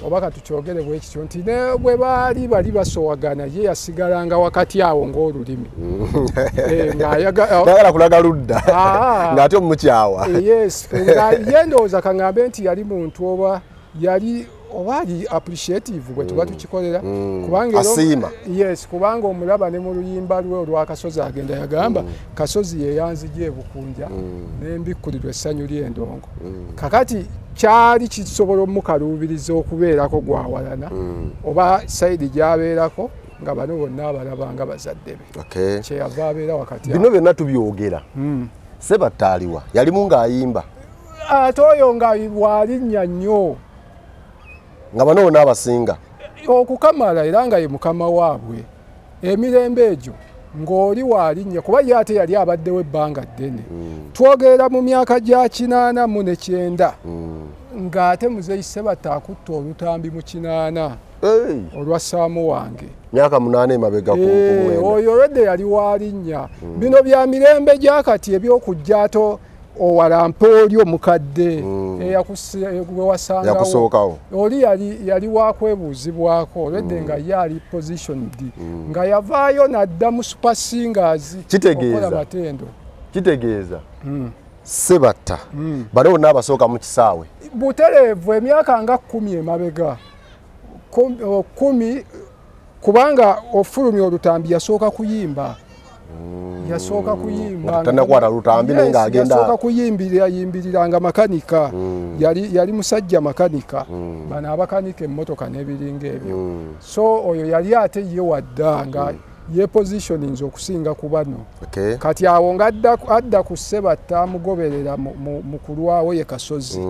oba katukyogere bwe kityo nti ne bwe baali bali basowagana, ye yasigalanga wakati awo ng'olulimi. Ng'ayagala kulaga ludda ng'ate omukyawa. Yes, nga ye ndowooza kaŋŋambe nti yali muntu oba yali oba ali appreciative bwe tuba tukikolera, kubanga asiima. Yes, kubanga omulaba ne mu luyimba lwe olwa Kasozi agenda yagamba, Kasozi ye yanzija ebukunja n'embikkulirwa essanyu ly'endongo. Kakati kyali kisobola omukaluubiriza okubeerako gwawalana, oba sayidi gy'abeerako nga bano bonna abalaba nga bazadde be. Kyeyava abeera wakati. Bino byonna tubyogera. Sebatta aliwa? Yalimu ng'ayimba. Ate oyo nga bw'alinnya nnyo, nga bano bonna abasinga okukamala, era nga ye mukama waabwe emirembe egyo ng'oli waalinnya, kuba ye ate yali abaddewo ebbanga ddene. Twogerera mu myaka gya 89, ng'ate Muzeeyi Sebatta akutta olutambi mu 80 olwa Ssaamu wange, myaka 8 emabega. Oyo olwedde yali waalinnya. Bino bya mirembe gya kati eby'okujja ato owalampa oli omukadde eyakusangawo, oli yali wakwebuuzibwako olwedde nga ye ali positioned, nga yavaayo n'adda mu Super Singers. Kitegeeza Batendo. Kitegeeza Sebatta bano bonna abasooka mu kisaawe butereevu emyaka nga 10 emabega, 10, kubanga ofulumya olutambi yasooka kuyimba. Yasooka kuyimba tannakwata lutambi, naye ng'agenda yasooka kuyimbirira, yimbiriranga makanika. Yali musajja makanika, bano abakanika emmotoka n'ebiringa ebyo. So oyo yali ate ye wadda nga ye positioninze okusinga ku bano. Kati awo nga adda ku Sebatta amugoberera mu kulwawo ye Kasozi.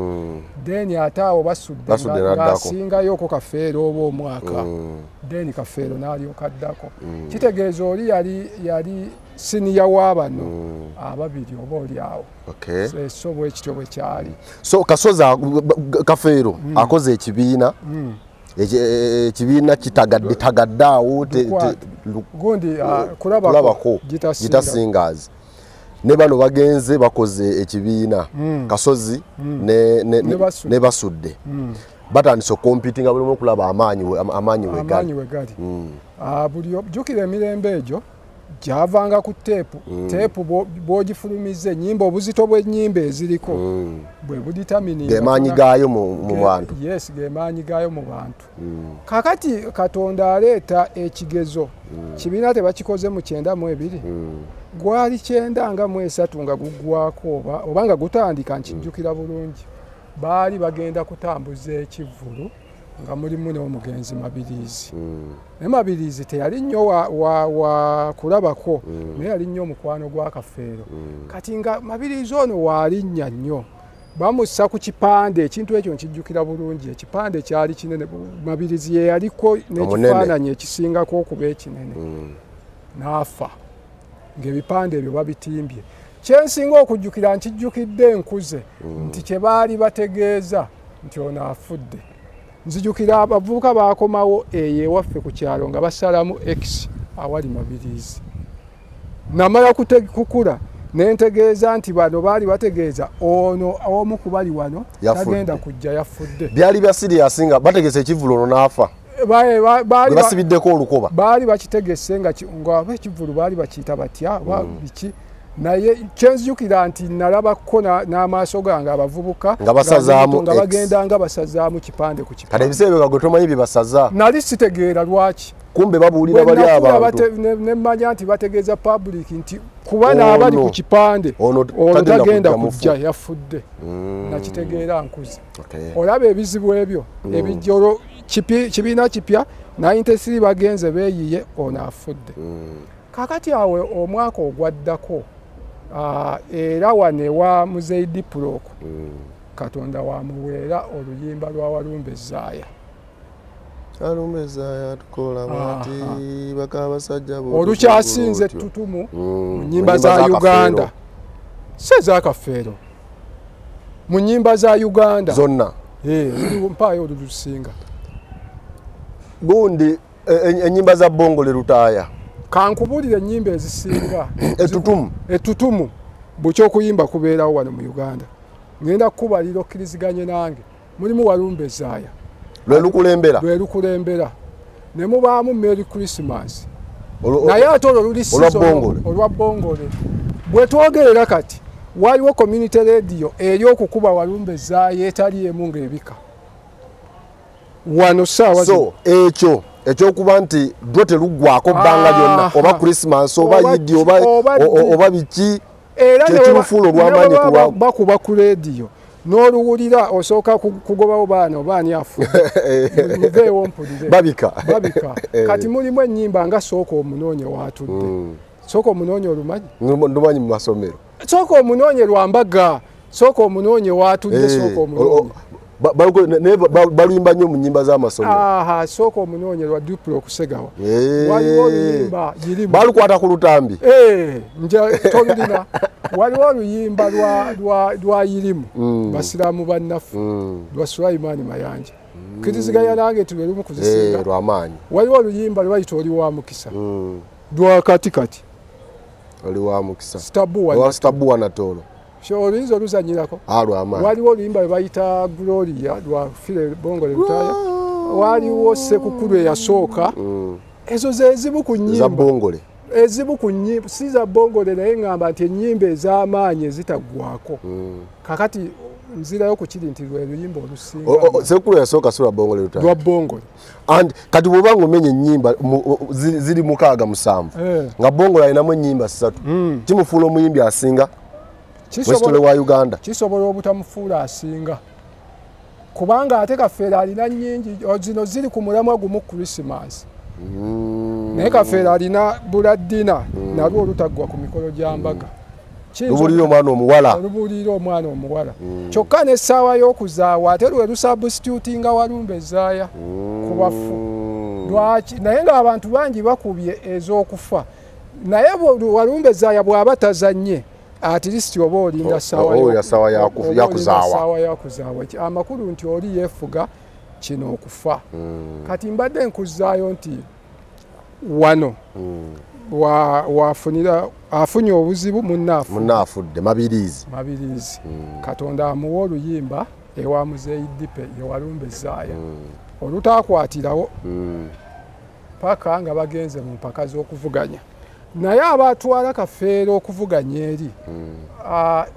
Then ate awo Basudde ng'asingayoko Kafeero oba omwaka. Then Kafeero n'alyoka addako. Kitegeeza oli yali siniya wa bano ababiri oba oli awo. So bwe kityo bwe kyali. So Kasozi Kafeero akoze ekibiina, ekibiina kitagadde tagadde awo gundi kulabako Guitar Singers. Ne bano bagenze bakoze ekibiina, Kasozi ne Basudde. Batandise okompitinga buli omu okulaba amaanyi we gali. Buli jjukira emirembe egyo Gyavanga ku teepu. Teepu bw'ogifulumiza ennyimba, obuzito bw'ennyimba eziriko bwe budetermininga gemaanyi gaayo mu bantu. Yes, gemaanyi gaayo mu bantu. Kakati Katonda aleeta ekigezo. Kibiina tebakikoze mu 92. Gwali 93 nga guggwako oba nga gutandika, nkijjukira bulungi. Baali bagenda kutambuza ekivvulu nga mulimu n'omugenzi Mabirizi. Naye Mabirizi teyali nnyo wa kulabako, naye yali nnyo omukwano gwa Kafeero. Kati nga Mabirizi ono waalinnya nnyo, bamussa ku kipande. Ekintu ekyo nkijjukira bulungi, ekipande kyali kinene. Mabirizi ye yaliko n'ekifaananyi ekisingako okuba ekinene. N'afa ng'ebipande ebyo babitimbye. Kyensinga okujjukira, nkijjukidde enkuze, nti kye baali bategeeza nti ono afudde. Nzijukira abavubuka bakomawo eyo ewaffe ku kyalo nga basalamu X awali Mabirizi. Namala kukula ne ntegeeza nti bano baali bategeeza ono omu ku bali wano tagenda kujja, yafudde. Byali bya serious nga bategeeza ekivvulu ono n'afa. Baali basibiddeko olukoba. Baali bakitegese nga ekivvulu baali bakiyita batya biki. Naye kyenzijukira nti nalabako n'amaaso gange abavubuka nga basazaamu, nga bagenda nga basazaamu kipande ku kipande. Kale ebiseera ebyo nga tomanyi bye basaza. Nali sitegeera lwaki. Kumbe babuulira bali abantu. Ne mmanya nti bategeeza public nti kuba n'abali ku kipande ono tagenda kujja, yafudde. Nakitegeera nkuze. Olaba ebizibu ebyo ebijja olwo kibiina kipya 93 bagenze beeyiye, ono afudde. Kakati awe omwaka ogwaddako era wano ewa Muzeeyi Dipuloko, Katonda wamuweera oluyimba lwa Walumbe Zaaya. Walumbe Zaaya tukola bati baka abasajja olukyasinze ettutumu mu nnyimba za Uganda. Si ez'Akafeero, mu nnyimba za Uganda zonna. Mpaayo olulusinga gundi ennyimba za Bongole Lutaaya. Kankubulire ennyimba ezisinga ettutumu bukya okuyimba kubeerawo wano mu Uganda. Ngenda kukubalira okkiriziganye nange. Mulimu Walumbe Zaaya lwe lukulembera, lwe lukulembera, ne mubaamu Merry Christmas, naye ate olwo luli olwa Bongole. Bwe twogerera kati waliwo community radio eri okukuba Walumbe Zaaya etali emu ng'ebika wano ssaawa. So ekyo ekyokuba nti lwo teruggwako bbanga lyonna, oba Christmas oba Yidi oba biki, kyekirufuula olw'amaanyi ku bakuba ku rediyo n'oluwulira osooka kugobawo baana oba ani afudde, muveewo mpulire babika. Kati mulimu ennyimba nga Sooka Omunoonye waatudde. Sooka Omunoonye olumanyi? Ndumanyi mu masomero. Sooka Omunoonye lwa mbaga, Sooka Omunoonye waatudde, Sooka Omunoonye baluyimba nnyo mu nnyimba z'amasomero. Aha, Sooka Omunoonye lwa Duplo Okusegawa. Waliwo oluyimba girimu balukwata ku lutambi. Nja tolulina. Waliwo oluyimba lwa Yirimu, basiraamu bannaffe, lwa Sulaiman Mayanja. Kiriziganya nange nti lwe lumu kuzisinga lw'amaanyi. Waliwo oluyimba lwe bayita Oli wa Mukisa, lwa kati kati. Oli wa Mukisa Sitabuwa Natoolo. Oluyinza oluzanyirako. Waliwo oluyimba lwe bayita Gloria lwa File Bongole Lutaaya. Waliwo Ssekukulu eyasooka. Ezo ze zimu ku nnyimba za Bongole. Ezimu ku nnyimba si za Bongole, naye ŋŋamba nti ennyimba ez'amaanyi ezitaggwako. Kakati nzirayo ku kiri nti lwe luyimba olusinga. Ssekukulu eyasooka si lwa Bongole Lutaaya. Lwa Bongole. And kati bw'oba ng'omenya ennyimba ziri 6 7 nga Bongole alinamu ennyimba 3, kimufuula omuyimbi asinga Westole wa Uganda. Kisobola obutamufuula asinga, kubanga ate Kafeero alina nnyingi zino ziri ku mulamwa gumu Christmas. Naye Kafeero alina Buladdina nalwo olutaggwa ku mikolo gya mbaga. Lubuulira omwana omuwala. Lubuulira omwana omuwala. Kyokka n'essaawa y'okuzaawa ate lwe lusubstitutinga Walumbe Zaaya ku bafu. Lwaki? Naye ng'abantu bangi bakubye ez'okufa. Naye Walumbe Zaaya bw'aba tazannye, at least oba olinda ssaawa yakuzaawa. Amakulu nti oli yeefuga kino okufa. Kati mbadde nkuzaayo nti wano wafunira afunye obuzibu munnaafudde Mabirizi. Katonda amuwa oluyimba ewa Muzeeyi Dipe ye Walumbe Zaaya olutakwatirawo paka nga bagenze mu mpaka z'okuvuganya. Naye abatwala Kafeero okuvuganya eri,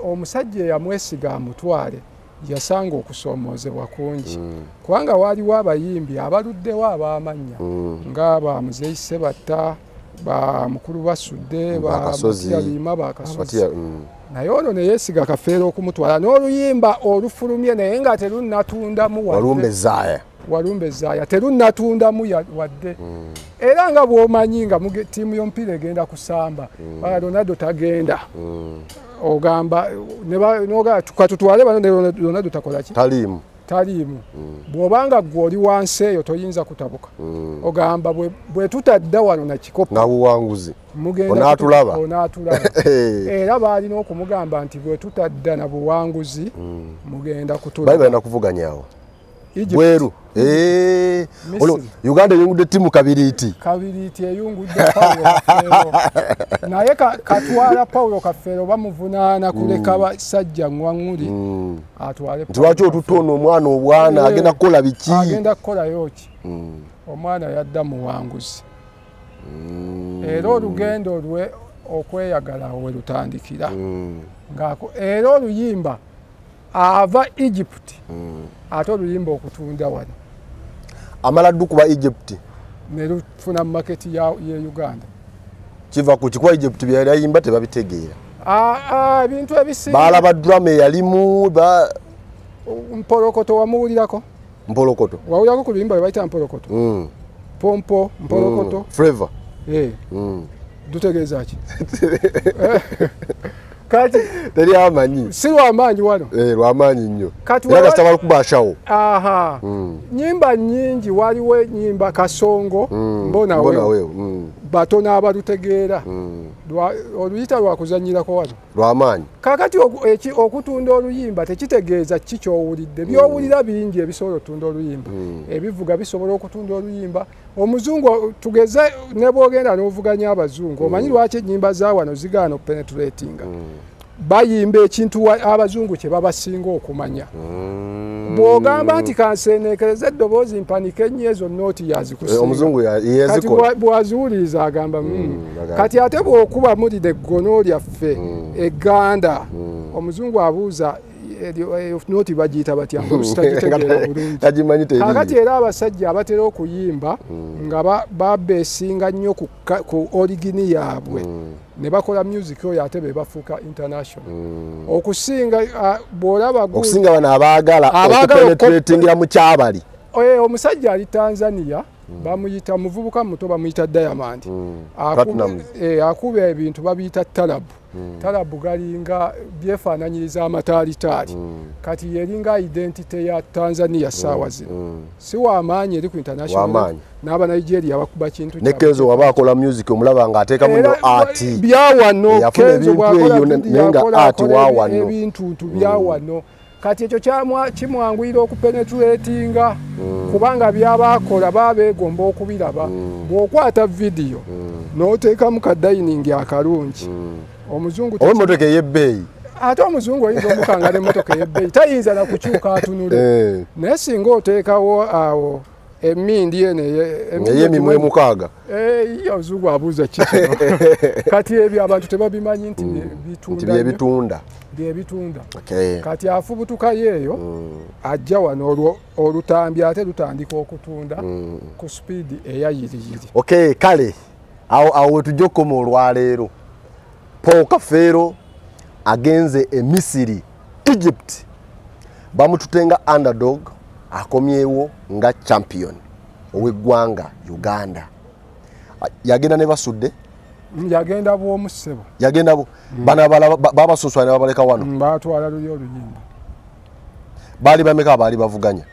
omusajja eyamwesiga amutwale yasanga okusoomoozebwa kungi, kubanga waliwo abayimbi abaluddewo ab'amannya nga ba Muzeeyi Ssebatta, ba Mukulu Basudde, ba Matiya ba Kasozi. Naye ono ne yeesiga Kafeero okumutwala n'oluyimba olufulumye naye nga terunnatundamu wadde. Walumbe Zaaya terunnatundamu wadde. Era nga bw'omanyi nga ttiimu y'omupiira egenda kusamba, Ronaldo tagenda. Ogamba katutwale bano ne Ronaldo takola ki? Taliimu. Bw'obanga ggwe oli wansi eyo toyinza kutabuka. Ogamba bwe tutadda wano na kikopo na buwanguzi onaatulaba. Era baalina okumugamba nti bwe tutadda na buwanguzi mugenda kutulaba. Bali balina kuvuganya awo bweru. Uganda eyungudde ttiimu kabiriiti. Kabiriiti eyungudde Paulo Kafeero. Naye katwala Paulo Kafeero bamuvunaana kuleka basajja ŋŋwaŋŋuli atwale. Nti lwaki otutte ono omwana obwana agenda kukola biki? Agenda kukolayo ki? Omwana yadda muwanguzi. Era olugendo lwe okweyagala we lutandikira. Era oluyimba ava Egypt ate oluyimba okutunda wano. Amala ddu kuba Egypt ne lufuna maketi ya Uganda. Kiva ku kikuba Egypt bye yayimba tebabitegeera. Ebintu ebisinga baalaba drama eyalimu Mpolokoto wamuwulirako? Mpolokoto wawulirako ku luyimba lwe bayita Mpolokoto? Pompo Mpolokoto Flavor. Dutegeeza ki? Kati teri amanyi. Si lwamaanyi wano. Lwamaanyi nnyo. Kati era kasita balukuba ashawo. Aha. Nyimba nnyingi waliwo ennyimba Kasongo mbona wewe. Batono abalutegeera. Oluyita lwakuzannyirako wano. Lwamaanyi. Kakati okutunda oluyimba tekitegeeza ki ky'owulidde. By'owulira bingi ebisobola okutunda oluyimba. Ebivuga bisobola okutunda oluyimba. Omuzungu tugeze ne bw'ogenda n'ovuganya abazungu omanyi lwaki ennyimba za wano zigaana okupenetratinga. Bayimba ekintu abazungu kye babasinga okumanya. Bw'ogamba nti kanseeneekereze eddoboozi mpanike ennyo ezo nooti yazikusinga. Omuzungu yazikola. Kati bw'aziwuliriza agamba kati ate bw'okuba mulira eggono lyaffe egganda omuzungu abuuza nooti bagiyita batya ng'olutagitegeera bulungi. Kakati era abasajja abatera okuyimba nga babeesinga nnyo ku origini yaabwe ne bakola music oyo ate be bafuuka international. Okusinga bw'olaba okusinga bano abaagala okupenetratingira mu kyabali. Omusajja ali Tanzania bamuyita muvubuka muto bamuyita Diamond. Akuba ebintu babiyita talabu. Talabu galinga byefaananyiriza amataalitali. Kati yeringa identity ya Tanzania saawa zino. Si wamaanyi eri ku international. N'aba Nigeria bakuba kintu ne Kenzo waba akola music omulaba nga ateekamu nnyo art. Byawano Kenzo bw'akola art wawano ebintu byawano. Kati ekyo kimwanguyira okupenetratinga kubanga by'abakola babeegomba okubiraba. Bw'okwata vidiyo n'oteekamu ka dining akalungi. Omuzungu oba emmotoka ey'ebbeeyi. Ate omuzungu oyinza omukanga n'emmotoka ey'ebbeeyi tayinza na kukyuka atunule. Naye singa oteekawo awo emindi eno ey'emimwa emukaaga. Ye omuzungu abuuza ki kino. Kati ebyo abantu tebabimanyi nti byebitunda. Byebitunda. Kati afubutukayo eyo ajja wano olwo olutambi ate lutandika okutunda ku sipiidi eya yiriyiri. Okay, kale awo wetujja okukoma olwaleero. Paul Kafeero agenze e Misiri, Egypt. Bamututenga underdog akomyewo nga champion ow'eggwanga Uganda. Yagenda ne Basudde? Yagenda bw'omu ssebo. Yagenda bo. Bano babasuswa ne babaleka wano. Baatwala luli oluyimba. Baali bameka abaali bavuganya?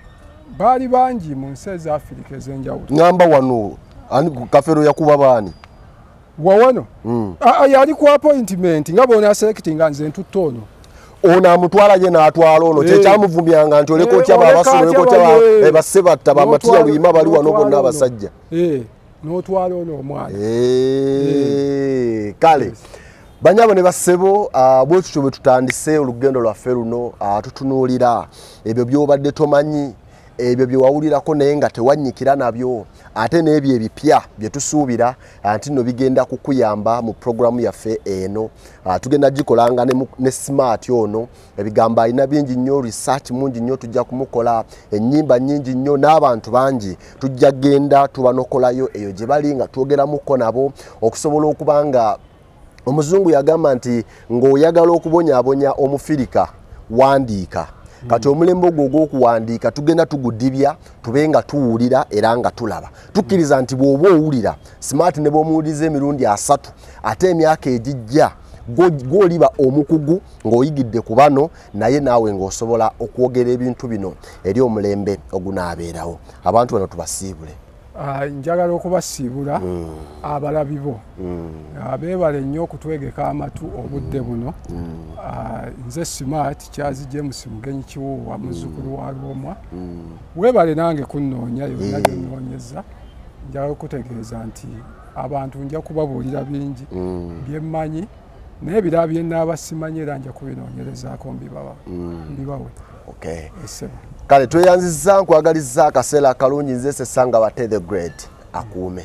Baali bangi mu nsi eza Afirika ez'enjawulo. Ngamba wano Kafeero yakuba baani? Wawano? Yali ku appointment nga bw'ona selectinga nze ntutte ono. Ono amutwala ye n'atwala ono kyekyamuvumyanga nti oleka otya babasula oleka otya Bassebatta ba Matiya Luyima bali wano bonna abasajja. N'otwala ono omwana. Kale banyabo ne bassebo bwe tutyo bwe tutandise olugendo lwaffe luno tutunuulira ebyo by'obadde tomanyi Ebyo bye wawulirako naye nga tewannyikira nabyo, ate n'ebyo ebipya bye tusuubira nti nno bigenda kukuyamba mu puroguramu yaffe eno. Tugenda gikolanga ne Smart ono, ebigambo alina bingi nnyo, research mungi nnyo, tujja kumukola ennyimba nnyingi nnyo n'abantu bangi tujja genda tubanokolayo eyo gye bali nga twogeramuko nabo, okusobola okuba nga omuzungu yagamba nti ng'oyagala okubonyaabonya omufirika wandiika. Kati omulembe ogwo ogw'okuwandiika tugenda tugudibya, tube nga tuwulira era nga tulaba. Tukkiriza nti bw'oba owulira Smart ne bw'omuwuliriza emirundi 3, ate emyaka egijja gw'oliba omukugu ng'oyigidde ku bano, naye naawe ng'osobola okwogera ebintu bino eri omulembe ogunaabeerawo. Abantu bano tubasiibule. Njagala okubasiibula abalabi bo beebale nnyo okutwegeka amatu obudde buno. Nze Smart Kyazi James Mugenyi Kiwuwa, muzzukulu wa Lwomwa. Weebale nange kunnoonya yonna gyonnoonyeza. Njagala okutegeeza nti abantu nja kubabuulira bingi bye mmanyi, naye ebirala bye nnaaba simanyi era nja kubinoonyerezaako mbibawe. Okay. Kale tweyanzizza, nkwagalizza akaseera akalungi. Nze Ssesanga Bate the Great, akuume.